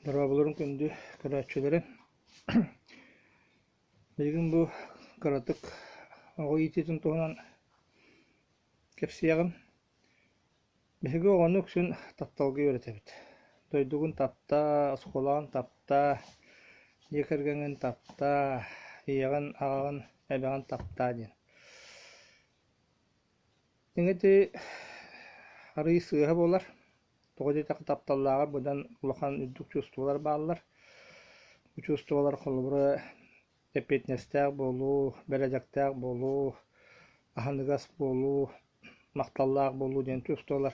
Дорооболорун күндү көрөөччүлэрим. Билигин бу кыратык оҕо иитиитин туһунан кэпсиэҕим. Биһиги оҕону үксүн тапталга үөрэтэбит. Дойдугун таптаа, оскуолаҕын таптаа, дьиэ кэргэҥҥин таптаа, ийэҕин, аҕаҕын, эбэҕин таптаа диэн. Ити арыый сыыһа буолар. Тоҕо диэтэххэ тапталлааҕар быдан улахан үрдүк чувстволар бааллар. Бу чувстволар холобура эппиэтинэстээх буолуу, бэрээдэктээх буолуу, аһыныгас буолуу, махталлаах буолуу диэн чувстволар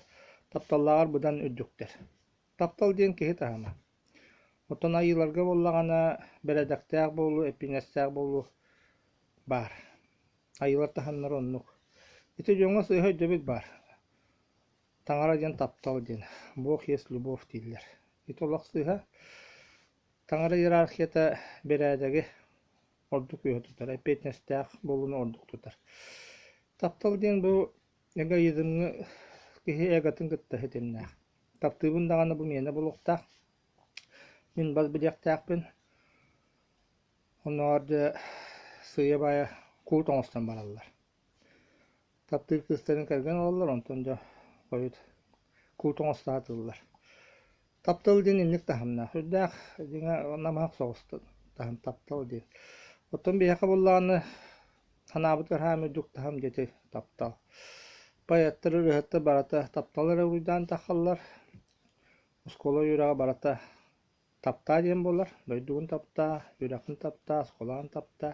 тапталлааҕар быдан үрдүктэр. Таптал диэн киһи таһыма. Оттон айыыларга буоллаҕына бэрээдэктээх буолуу, эппиэтинэстээх буолуу баар. Айыылар таһымнара оннук. Ити дьоҥҥо сыыһа өйдөбүл баар. Таҥара диэн таптал диэн, Бог есть любовь дииллэр. Ити олох сыыһа. Таҥара иерархията бэрээдэги ордук үөһэ тутар, эппиэтинэстээх буолууну ордук тутар. Таптал диэн бу эгоизмҥа киһи эготын кытта ситимнээх. Таптыыбын даҕаны бу миэнэ буолуохтаах, мин бас билиэхтээхпин, Оннооҕор дьэ сыыйа-баайа куут оҥостон бараллар. Таптыыр кыыстарын кэргэн ылаллар, онтон дьэ хойут куут оҥосто сатыыллар. Таптал диэн инник таһымнаах. Үрдээх дьиҥэ намыһах соҕус таһым таптал диэн. Оттон биһиэхэ буоллаҕына санаабытыгар хаам үрдүк таһым диэти таптал. Поэттар, ырыаһыттар барыта таптал эрэ уруйдаан таххаллар. Оскуола үөрэҕэ барыта Таптаа диэн буолар, дойдугун таптаа, үрэххин таптаа, оскуолаҕын таптаа.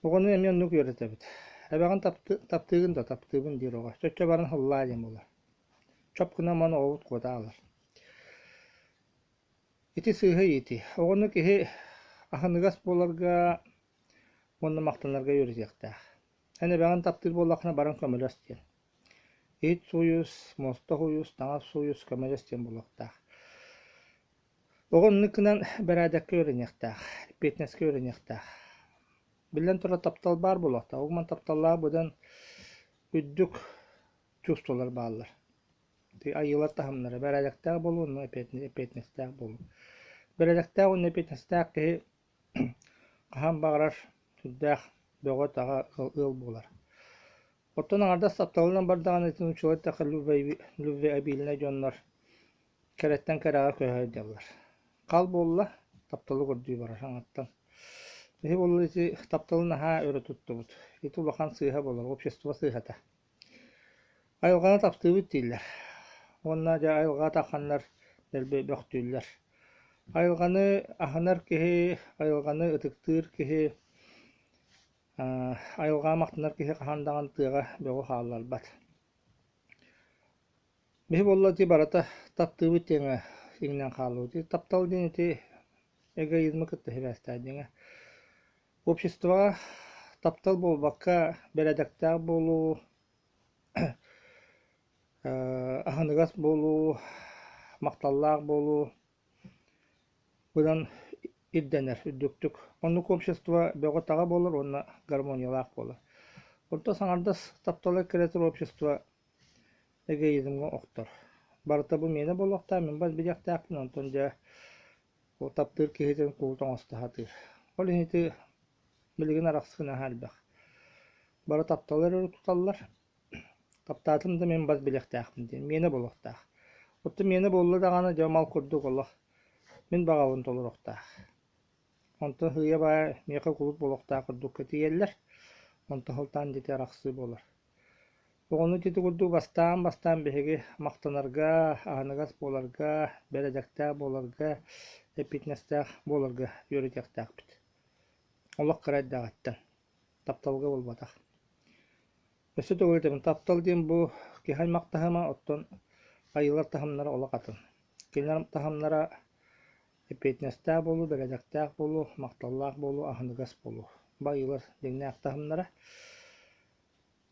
Оҕону эмиэ оннук үөрэтэбит. Эбэҕин таптыыгын да таптыыбын диир оҕо. Чоччо баран һыллаа диэн буолар. Чоп гынан маны оҕобут куота аалар. Ити сыыһа иитии. Оҕону киһи аһыныгас буоларга уонна махтанарга үөрэтиэхтээх. Эн эбэҕин таптыыр буоллаххына баран көмөлөс диэн. Иһит сууйус, муоста сууйус, таҥас сууйус, көмөлөс диэн буолуохтаах. Оҕо оннук гынан бэрээдэккэ үөрэниэхтээх, эппиэтинэскэ үөрэниэхтээх. Биллэн турар, таптал баар буолуохтаах. Угуман тапталлаах быдан үрдүк чувстволар бааллар. Айыылар таһымнара бэрээдэктээх буолуу уонна эппиэтинэстээх буолуу. Бэрээдэктээх уонна эппиэтинэстээх киһи хаһан баҕарар сүрдээх бөҕө-таҕа ыал буолар. Оттон аҥардас тапталынан бардаҕына ити нууччалар эттэххэ любвеобильнай дьоннор кэрэттэн кэрэҕэ көһө сылдьаллар. Хал буолла, тапталы көрдүү барар аҥаттан. Биһи буолла ити тапталы наһаа өрө туттубут. Ити улахан сыыһа буолар, общество сыыһата. Айылҕаны таптыыбыт дииллэр. Уонна дьэ айылҕа тахханнар дэлби бөхтүүллэр. Айылҕаны аһынар киһи, айылҕаны ытыктыыр киһи Айылҕаҕа махтанар киһи хаһан даҕаны тыаҕа бөҕү хаалларбат. Биһи буолла ити барыта таптыыбыт диэҥэ иҥнэн хааллыбыт. Таптал диэн ити эгоизмы кытта сибээстээх диэҥэ. Обществоҕа таптал буолбакка бэрээдэктээх буолуу, аһыныгас буолуу, махталлаах буолуу Быдан ирдэнэр үрдүктүк. Оннук общество бөҕө-таҕа буолар уонна гармониялаах буолар. Онтон саҥардас таптала кэлэтэр общество эгоизмҥа охтор. Барыта бу миэнэ буолуохтаах, мин бас билиэхтээхпин, онтон дьэ ол таптыыр киһитин кулут оҥосто сатыыр. Ол иһин ити билигин арахсыы наһаа элбэх. Бары тапталы эрэ туталлар. Таптаатым да мин бас билиэхтээхпин диэн, миэнэ буолуохтаах. Оттон миэнэ буолла даҕаны дьэ мал курдук олох мин баҕабын толоруохтаах. Онтон сыыйа-баайа миэхэ кулут буолуохтаах курдукка тиийэллэр. Онтон сылтаан дьити арахсыы буолар. Оҕону ити курдук бастаан-бастаан биһиги махтанарга, аһыныгас буоларга, бэрээдэктээх буоларга, эппиэтинэстээх буоларга үөрэтиэхтээхпит. Олох кыра эрдэҕиттэн. Тапталга буолбатах. Өссө төгүл этэбин, таптал диэн бу киһи аймах таһыма, оттон айыылар таһымнара олох атын. Кинилэр таһымнара эппиэтинэстээх буолуу, бэрээдэктээх буолуу, махталлаах буолуу, аһыныгас буолуу. Бу айыылар дьиҥнээх таһымнара.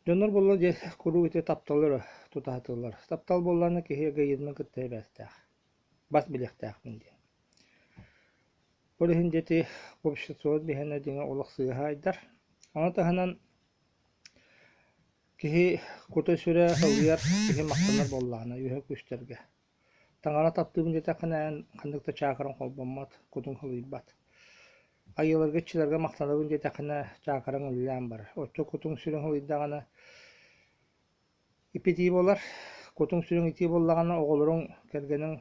Дьоннор буолла дьэ куруук ити тапталы эрэ тута сатыыллар. Таптал буоллаҕына киһи эгоизмын кытта сибээстээх. Бас билиэхтээхпин диэн. Ол иһин дьэ ити обществобыт биһиэнэ дьиҥэ олох сыыһа айдар. Ону таһынан киһи кута-сүрэ ылыйар, киһи махтанар буоллаҕына үөһэ күүстэргэ. Таҥара таптыыбын диэтэххинэ эн ханнык да чаакыран холбоммот, кутуҥ сылыйбат. Айыыларга, иччилэргэ махтанабын диэтэххинэ чаакыраҥ үлэлээн барар. Оччо кутуҥ-сүрүҥ сылыйдаҕына ипитии буолар, кутуҥ-сүрүҥ итии буоллаҕына оҕолоруҥ, кэргэниҥ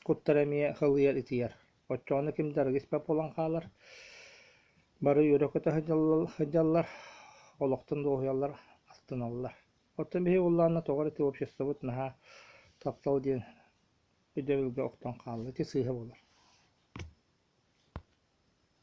куттара эмиэ сылыйар, итийэр. Оччоҕуна ким да арыгы испэт буолан хаалар, бары үөрэ-көтө сылдьаллар, олохтон дуоһуйаллар, астыналлар. Оттон биһиги буоллаҕына тоҕо эрэ ити обществобыт наһаа таптал диэн өйдөбүлгэ охтон хаалла. Ити сыыһа буолар.